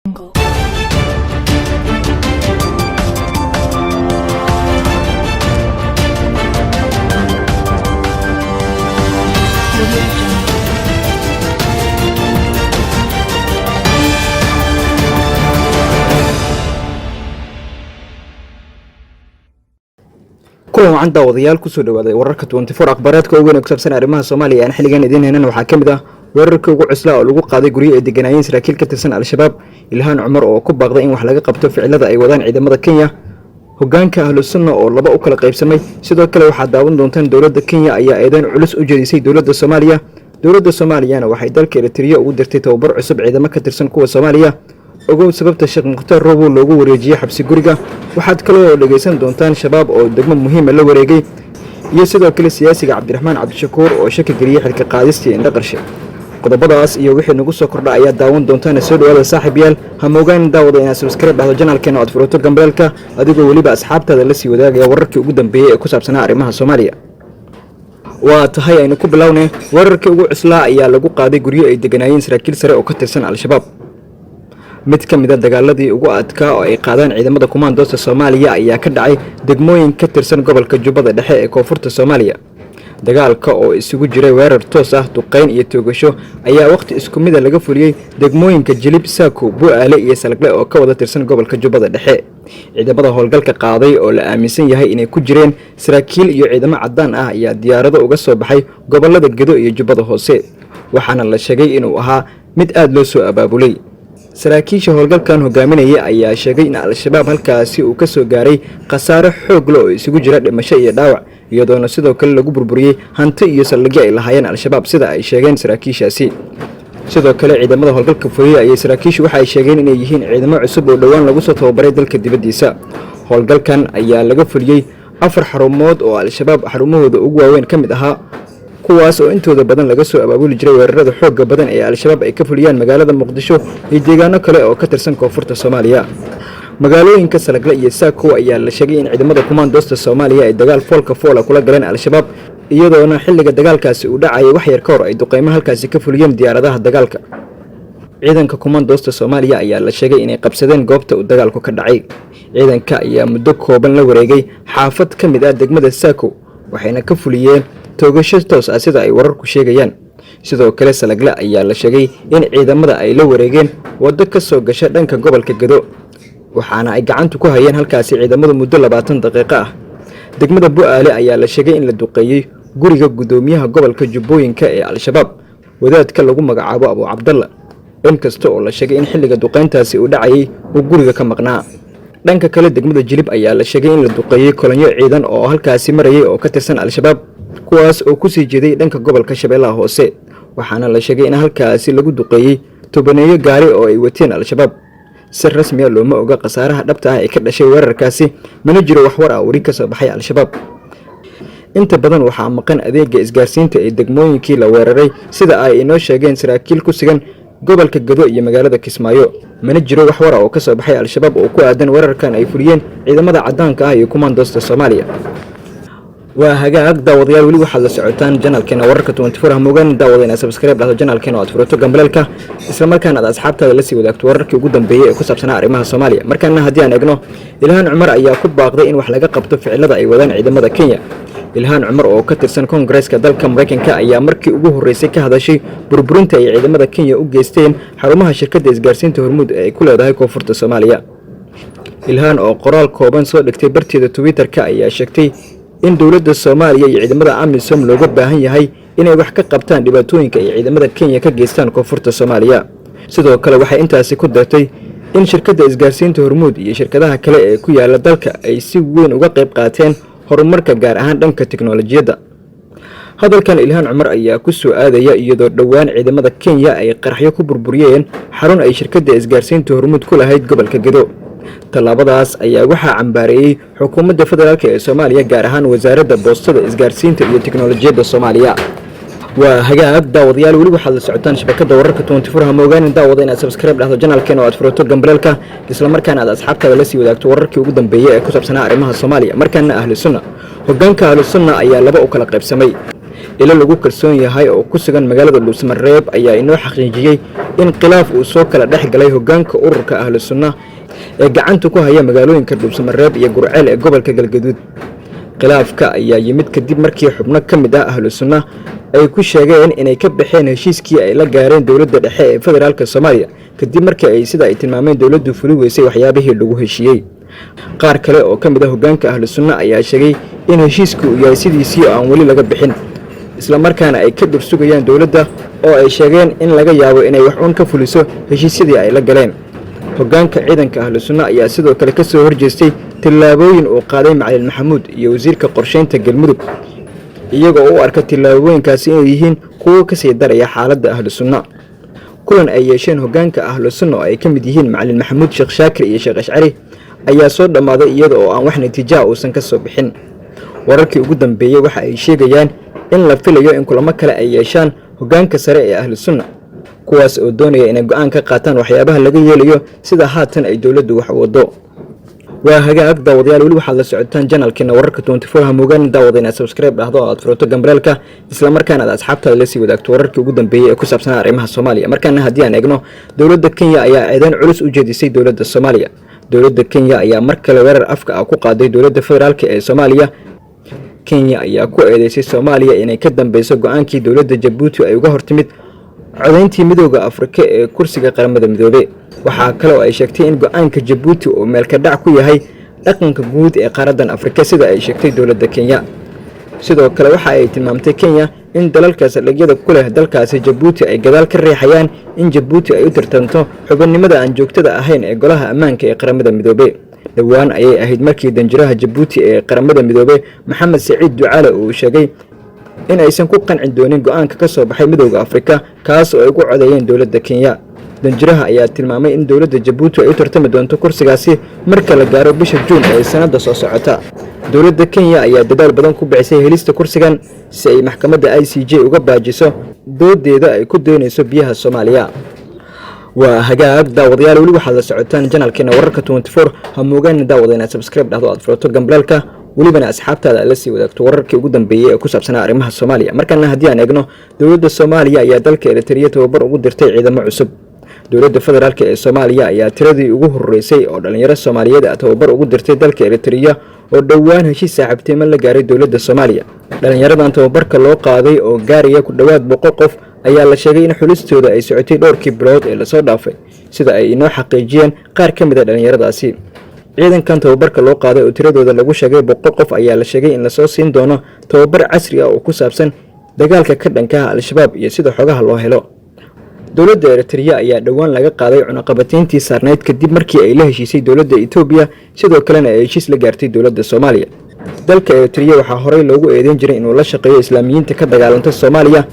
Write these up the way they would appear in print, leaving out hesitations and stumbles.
Jungle. Audio Jungle. Kulan wacan, daawadayaal. Kusoo dhawaaday wararka 24 akhbaareedka ugu weyn ee ku saabsan arrimaha Soomaaliya aan xilligan idiin heynan. Waxaa ka mid ah weerarkii ugu cuslaa oo lagu qaaday guryo ay deganaayeen saraakiil ka tirsan Al-Shabaab, Ilhaan Cumar oo ku baaqday in wax laga qabto ficilada ay wadaan ciidamada Kenya, hogaanka Ahlu Sunna oo laba u kala qaybsamay. Sidoo kale waxaad daawan doontaan dowladda Kenya ayaa eedeyn culus u jeedisay dowladda Soomaaliya. Dowladda Soomaaliyana waxay dalka Eritriya ugu dirtay tababar cusub ciidamo ka tirsan kuwa Soomaaliya. Ogow sababta Sheekh Mukhtaar Robow loogu wareejiyey xabsi guriga. Waxaad kaloo dhegaysan doontaan Shabaab oo degmo muhiima la wareegay, iyo sidoo kale siyaasiga Cabdiraxmaan Cabdishakuur oo shaki geliyey xilka qaadistii Indhaqarshe. Qodobadaas iyo wixii nagu soo kordha ayaa daawan doontaan. Soo dhawaada, saaxiib yaal. Hamoogaan, daawada, inaad subscribe dhahdo channelkeena oo aad furato gambaleelka, adigoo weliba asxaabtaada la sii wadaagaya wararkii ugu dambeeyey ee ku saabsanaa arrimaha Soomaaliya. Waa tahay, aynu ku bilownay. Weerarkii ugu cuslaa ayaa lagu qaaday guryo ay deganaayeen saraakiil sare oo ka tirsan Al-Shabaab. Mid ka mid a dagaaladii ugu adkaa oo ay qaadaan ciidamada kumaandoosta Soomaaliya ayaa ka dhacay degmooyin ka tirsan gobolka Jubbada Dhexe ee koonfurta Soomaaliya. Dagaalka oo isugu jiray weerar toos ah, duqeyn iyo toogasho ayaa wakhti isku mida laga fuliyey degmooyinka Jilib, Saako, Bu-aale iyo Salagle oo ka wada tirsan gobolka Jubbada Dhexe. Ciidamada howlgalka qaaday oo la aaminsan yahay inay ku jireen saraakiil iyo ciidamo caddaan ah ayaa diyaarado uga soo baxay gobolada Gedo iyo Jubbada Hoose, waxaana la sheegay inuu ahaa mid aada loo soo abaabulay. Saraakiisha howlgalkan hogaaminaya ayaa sheegay in Al-Shabaab halkaasi uu ka soo gaaray khasaare xoog le oo isugu jira dhimasho iyo dhaawac, iyadoona sidoo kale lagu burburiyey hanti iyo saldhigyo ay lahaayeen Al-Shabaab, sida ay sheegeen saraakiishaasi. Sidoo kale ciidamada howlgalka fuliyey ayay saraakiishu waxa ay sheegeen inay yihiin ciidamo cusub oo dhowaan lagu soo tababaray dalka dibaddiisa. Howlgalkan ayaa laga fuliyey afar xarumood oo Al-Shabaab xarumahooda ugu waaweyn ka mid ahaa, kuwaas oo intooda badan laga soo abaabuli jiray weerarada xoogga badan ee Al-Shabaab ay ka fuliyaan magaalada Muqdisho iyo deegaano kale oo ka tirsan koonfurta Soomaaliya. Magaalooyinka Salagle iyo Saakow ayaa la sheegay in ciidamada kumaandoosta Soomaaliya ay dagaal foolka foola kula galeen Al-Shabaab, iyadoona xilliga dagaalkaasi uu dhacayay wax yar ka hor ay duqeymo halkaasi ka fuliyeen diyaaradaha dagaalka. Ciidanka kumaandoosta Soomaaliya ayaa la sheegay inay qabsadeen goobta uu dagaalku ka dhacay. Ciidanka ayaa muddo kooban la wareegay xaafad ka mid ah degmada Saakow, waxayna ka fuliyeen toogasho toos ah, sida ay wararku sheegayaan. Sidoo kale Salagle ayaa la sheegay in ciidamada ay la wareegeen waddo ka soo gasha dhanka gobolka Gedo, waxaana ay gacantu ku hayeen halkaasi ciidamadu muddo 20 daqiiqo ah. Degmada Bu-aale ayaa la sheegay in la duqeeyey guriga guddoomiyaha gobolka Jubbooyinka ee Al-Shabaab, wadaadka lagu magacaabo Abu Cabdalla, inkasta oo la sheegay in xilliga duqeyntaasi uu dhacayay uu guriga ka maqnaa. Dhanka kale degmada Jilib ayaa la sheegay in la duqeeyey kolonyo ciidan oo halkaasi marayay oo ka tirsan Al-Shabaab, kuwaas oo kusii jeeday dhanka gobolka Shabeellaha Hoose, waxaana la sheegay in halkaasi lagu duqeeyey tobaneeyo gaari oo ay wateen Al-Shabaab. Si rasmiya looma oga khasaaraha dhabta ah ee ka dhashay weerarkaasi, mana jiro wax war ah weli ka soo baxay Al-Shabaab. Inta badan waxaa maqan adeega isgaarsiinta ee degmooyinkii la weeraray, sida ay inoo sheegeen saraakiil ku sugan gobolka Gado iyo magaalada Kismaayo. Mana jiro wax war ah oo ka soo baxay Al-Shabaab oo ku aadan weerarkan ay fuliyeen ciidamada caddaanka ah iyo kumaandoosta Soomaaliya. Waa hagaag, daawadayaal, weli waxaad la socotaan channelkeena wararka 24. Hamogaan, daawada, inaad subscribe dhahdo channelkeena oo aad furato gambaleelka, islamarkaana aad asxaabtaada la sii wadaagto wararkii ugu dambeeyey ee ku saabsanaa arrimaha Soomaaliya. Markaana haddii aan eegno, Ilhaan Cumar ayaa ku baaqday in wax laga qabto ficilada ay wadaan ciidamada Kenya. Ilhaan Cumar oo ka tirsan Koongareeska dalka Maraykanka ayaa markii ugu horreysay ka hadashay burburinta ay ciidamada Kenya u geysteen xarumaha shirkadda isgaarsiinta Hormuud ee ay ku leedahay koonfurta Soomaaliya. Ilhaan oo qoraal kooban soo dhigtay barteeda Twitter-ka ayaa sheegtay in dowladda Soomaaliya iyo ciidamada AMISOM looga baahan yahay inay wax ka qabtaan dhibaatooyinka ay ciidamada Kenya ka geystaan koonfurta Soomaaliya. Sidoo kale waxay intaasi ku dartay in shirkadda isgaarsiinta Hormuud iyo shirkadaha kale ee ku yaala dalka ay si weyn uga qayb qaateen horumarka, gaar ahaan dhanka tiknolojiyadda. Hadalkan Ilhaan Cumar ayaa ku soo aadaya iyadoo dhowaan ciidamada Kenya ay qaraxyo ku burburiyeen xarun ay shirkadda isgaarsiinta Hormuud ku lahayd gobolka Gedo. Tallaabadaas ayaa waxaa cambaareeyey xukuumadda federaalk ee Soomaaliya, gaar ahaan Wasaaradda Boostada, Isgaarsiinta iyo Teknolojiyadda Soomaaliya. Waa hagaag, daawadayaal, weli waxaad la socotaan shabakada wararka 24. Hamogaanin, daawada, inaad subscribe dhahdo channelkeena oo aad furato gambaleelka, islamarkaana aad asxaabtaada la sii wadaagto wararkii ugu dambeeyey ee ku saabsanaa arrimaha Soomaaliya. Markaana Ahlu Sunna. Hogaanka Ahlu Sunna ayaa laba u kala qaybsamay. Ilo lagu kalsoon yahay oo ku sugan magaalada Dhuusamareeb ayaa inoo xaqiijiyey in khilaaf uu soo kala dhex galay hoggaanka ururka Ahlu Sunna ee gacanta ku haya magaalooyinka Dhuusamareeb iyo Gurceel ee gobolka Galgaduud. Khilaafka ayaa yimid kadib markii xubno ka mid ah Ahlu Sunna ay ku sheegeen inay ka baxeen heshiiskii ay la gaareen dowladda dhexe ee federaalka Soomaaliya, kadib markii ay, sida ay tilmaameen, dowladdu fuli weysay waxyaabihii lagu heshiiyey. Qaar kale oo ka mid ah hoggaanka Ahlu Sunna ayaa sheegay in heshiisku uu yahay sidiisii oo aan weli laga bixin, islamarkaana ay ka dhur sugayaan dowladda oo ay sheegeen in laga yaabo inay wax uun ka fuliso heshiisyadii ay la galeen. Hoggaanka ciidanka Ahlu Sunna ayaa sidoo kale ka soo horjeestay tillaabooyin uu qaaday Macalin Maxamuud iyo wasiirka qorsheynta Galmudug, iyagoo u arka tillaabooyinkaasi inay yihiin kuwo kasii daraya xaaladda Ahlu Sunna. Kulan ay yeesheen hoggaanka Ahlu Sunna oo ay ka mid yihiin Macalin Maxamuud, Sheekh Shaakir iyo Sheekh Ashcari ayaa soo dhammaaday iyada oo aan wax natiijaha uusan ka soo bixin. Wararkii ugu dambeeyey waxa ay sheegayaan in la filayo in kulamo kale ay yeeshaan hoggaanka sare ee Ahlu Sunna, kuwaas oo doonaya inay go'aan ka qaataan waxyaabaha laga yeelayo sida haatan ay dowladdu wax wado. Waa hagaag, daawadayaal, weli waxaad la socotaan channelkeena Wararka 24. Hamuugan, daawada, inaad subscribe dhahdo oo aad furato gambaleelka, islamarkaana aad asxaabtaada la sii wadaagto wararkii ugu dambeeyey ee ku saabsanaa arrimaha Soomaaliya. Markaana haddii aan eegno, dowladda Kenya ayaa eedeyn culus u jeedisay dowladda Soomaaliya. Dowladda Kenya ayaa mar kale weerar afka ah ku qaaday dowladda federaalka ee Soomaaliya. Kenya ayaa ku eedeysay Soomaaliya inay ka dambeyso go'aankii dowladda Jabuuti ay uga hortimid codayntii Midowga Afrika ee kursiga Qaramada Midoobe. Waxaa kale oo ay sheegtay in go'aanka Jabuuti uu meelka dhac ku yahay dhaqanka guud ee qaaraddan Afrika, sida ay sheegtay dowladda Kenya. Sidoo kale waxa ay tilmaamtay Kenya in dalalka saldhigyada ku leh dalkaasi Jabuuti ay gadaal ka riixayaan in Jabuuti ay u tartanto xubinnimada aan joogtada ahayn ee Golaha Ammaanka ee Qaramada Midoobe. Dhowaan ayay ahayd markii danjiraha Jabuuti ee Qaramada Midoobe, Maxamed Saciid Ducaale, uu sheegay in aysan ku qanci doonin go'aanka ka soo baxay Midowga Afrika, kaas oo ay ugu codeeyeen dowladda Kenya. Danjiraha ayaa tilmaamay in dowladda Jabuuti ay u tartami doonto kursigaasi marka la gaaro bisha Juun ee sanadda soo socota. Dowladda Kenya ayaa dadaal badan ku bixisay helista kursigan si ay maxkamadda ICJ uga baajiso doodeeda ay ku doonayso biyaha Soomaaliya. Waa hagaag, daawadayaal, weli waxaad la socotaan channelkeena Wararka 24. Hamuugaan, daawada, inaad subscribe dhahdo, aad furato gambaleelka, welibana asxaabtaada aad la sii wadaagto wararkii ugu dambeeyey ee ku saabsanaa arrimaha Soomaaliya. Markaana haddii aan eegno, dowladda Soomaaliya ayaa dalka Eritariya tababar ugu dirtay ciidamo cusub. Dowladda federaalka ee Soomaaliya ayaa tiradii ugu horeysay oo dhalinyaro Soomaaliyeed ah tababar ugu dirtay dalka Eritariya oo dhowaan heshiis saaxiibtimo la gaaray dowladda Soomaaliya. Dhalinyaradan tababarka loo qaaday oo gaaraya ku dhowaad 100 qof ayaa la sheegay in xulistooda ay socotay dhowrkii bilood ee lasoo dhaafay, sida ay inoo xaqiijiyeen qaar ka mid ah dhalinyaradaasi. Ciidankan tababarka loo qaaday oo tiradooda lagu sheegay 100 qof ayaa la sheegay in lasoo siin doono tababar casri ah oo ku saabsan dagaalka ka dhanka ah Al-Shabaab iyo sida xogaha loo helo. Dowladda Eritariya ayaa dhowaan laga qaaday cunaqabatayntii saarnayd kadib markii ay la heshiisay dowladda Etoobiya, sidoo kalena ay heshiis la gaartay dowladda Soomaaliya. Dalka Eritariya waxaa horey loogu eedeyn jiray inuu la shaqeeyo Islaamiyiinta ka dagaalanta Soomaaliya,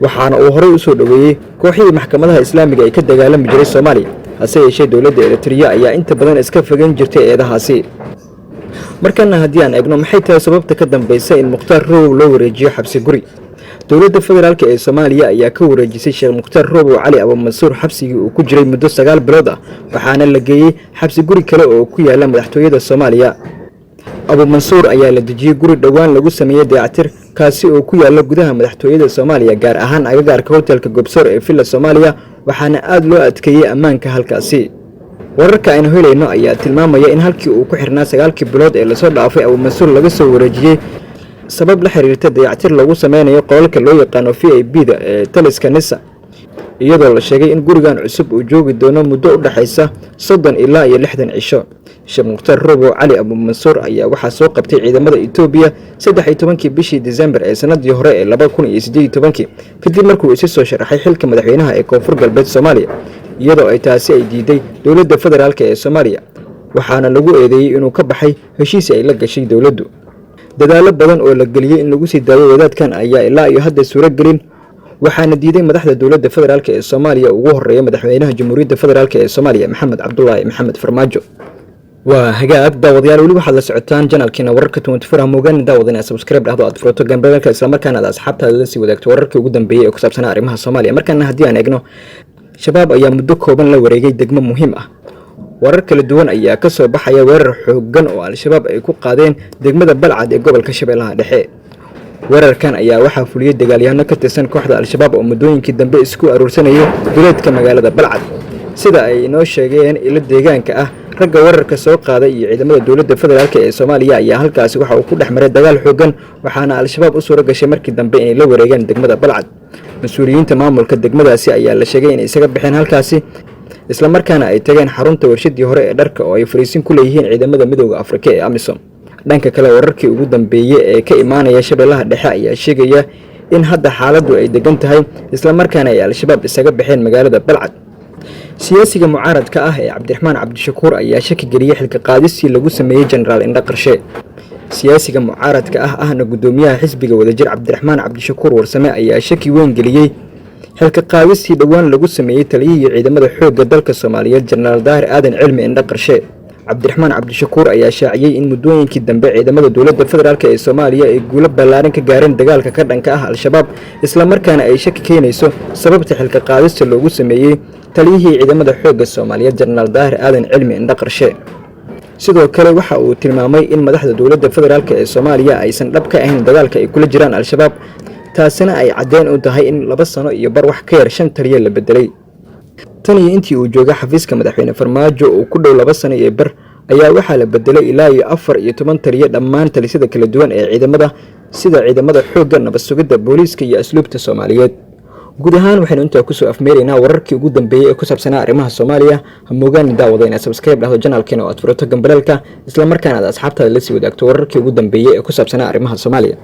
waxaana uu horey usoo dhoweeyey kooxihii maxkamadaha Islaamiga ee ka dagaalami jiray Soomaaliya. Hase yeeshee, dowladda Eritariya ayaa inta badan iska fogeyn jirtay eedahaasi. Markana haddii aan eegno, maxay tahay sababta ka dambeysa in Mukhtaar Robow loo wareejiyo xabsi guri? Dowladda federaalka ee Soomaaliya ayaa ka wareejisay Sheekh Mukhtaar Robow Cali Abumansuur xabsigii uu ku jiray muddo 9 bilood ah, waxaana la geeyey xabsi guri kale oo ku yaala madaxtooyada Soomaaliya. Abumansuur ayaa la dejiyey guri dhowaan lagu sameeyey dayactir, kaasi oo ku yaala gudaha madaxtooyada Soomaaliya, gaar ahaan agagaarka hotelka Gobsoor ee Villa Soomaaliya, waxaana aada loo adkeeyey ammaanka halkaasi. Wararka aynu helayno ayaa tilmaamaya in halkii uu ku xirnaa 9kii bilood ee lasoo dhaafay Abumansuur laga soo wareejiyey sabab la xiriirta dayactir lagu sameynayo qolalka loo yaqaano VIP da ee taliska NISA, iyadoo la sheegay in gurigan cusub uu joogi doono muddo u dhexaysa 30 ilaa iyo 60 cisho. Sheekh Mukhtaar Robow Cali Abumansuur ayaa waxaa soo qabtay ciidamada Etoobiya 13kii bishii Disembar ee sanadii hore ee 2018kii, kadib markuu isi soo sharaxay xilka madaxweynaha ee Koonfur Galbeed Soomaaliya, iyadoo ay taasi ay diiday dowladda federaalka ee Soomaaliya, waxaana lagu eedeeyey inuu ka baxay heshiis ay la gashay dowladdu. Dadaallo badan oo la geliyey in lagu sii daayo wadaadkan ayaa ilaa iyo hadda suuro gelin, waxaana diiday madaxda dowladda federaalka ee Soomaaliya, ugu horeeya madaxweynaha Jamhuuriyadda Federaalka ee Soomaaliya, Maxamed Cabdulaahi Maxamed Farmaajo. Waa hagaag, daawadayaal, weli waxaad la socotaan channelkeena Wararka 24. Hamuugan, daawada, inaad subscribe dhahdo, aad furato gambalelka, islamarkaana aad asxaabtaada la sii wadaagto wararkii ugu dambeeyey ee ku saabsanaa arrimaha Soomaaliya. Markaana haddii aan eegno, Shabaab ayaa muddo kooban la wareegay degmo muhiim ah. Warar kala duwan ayaa ka soo baxaya weerar xooggan oo Al-Shabaab ay ku qaadeen degmada Balcad ee gobolka Shabeellaha Dhexe. Weerarkan ayaa waxaa fuliyey dagaalyahano ka tirsan kooxda Al-Shabaab oo muddooyinkii dambe isku aruursanayay duleedka magaalada Balcad. Sida ay inoo sheegeen ilo deegaanka ah, ragga weerarka soo qaaday iyo ciidamada dowladda federaalk ee Soomaaliya ayaa halkaasi waxa uu ku dhex maray dagaal xooggan, waxaana Al-Shabaab u suura gashay markii dambe inay la wareegaan degmada Balcad. Mas-uuliyiinta maamulka degmadaasi ayaa la sheegay inay isaga baxeen halkaasi, islamarkaana ay tageen xarunta warshadii hore ee dharka oo ay fariisin ku leeyihiin ciidamada Midowga Afrika ee AMISOM. Dhanka kale, wararkii ugu dambeeyey ee ka imaanaya Shabeellaha Dhexe ayaa sheegaya in hadda xaaladdu ay degan tahay, islamarkaana ay Al-Shabaab isaga baxeen magaalada Balcad. Siyaasiga mucaaradka ah ee Cabdiraxmaan Cabdishakuur ayaa shaki geliyey xilka qaadistii lagu sameeyey Jenaraal Indho Qarshe. Siyaasiga mucaaradka ah, ahna guddoomiyaha xisbiga Wadajir, Cabdiraxmaan Cabdishakuur Warsame, ayaa shaki weyn geliyey xilka qaadistii dhowaan lagu sameeyey taliyihii ciidamada xoogga dalka Soomaaliyeed, Jenaraal Daahir Aadan Cilmi Indho Qarshe. Cabdiraxmaan Cabdishakuur ayaa shaaciyey in muddooyinkii dambe ciidamada dowladda federaalk ee Soomaaliya ay guulo ballaaran ka gaareen dagaalka ka dhanka ah Al-Shabaab, islamarkaana ay shaki keenayso sababta xilka qaadista loogu sameeyey taliyihii ciidamada xoogga Soomaaliyeed, Jenaraal Daahir Aadan Cilmi Indho Qarshe. Sidoo kale waxa uu tilmaamay in madaxda dowladda federaalk ee Soomaaliya aysan dhab ka ahayn dagaalka ay kula jiraan Al-Shabaab, taasina ay caddeyn u tahay in 2 sano iyo bar wax ka yar shan taliya la bedelay. Tan iyo intii uu jooga xafiiska madaxweyne Farmaajo uu ku dhow 2 sano iyo bar ayaa waxaa la bedelay ilaa iyo 14 taliya dhammaan talisyada kala duwan ee ciidamada, sida ciidamada xoogga, nabad sugidda, booliiska iyo asluubta Soomaaliyeed. Guud ahaan waxaynu intaa kusoo afmeeraynaa wararkii ugu dambeeyey ee ku saabsanaa arrimaha Soomaaliya. Ha moogaan, daawada, inaad subscribe dhahdo channelkeena oo aad furato gambaleelka, islamarkaana aad asxaabtaada la sii wadaagto wararkii ugu dambeeyey ee ku saabsanaa arrimaha Soomaaliya.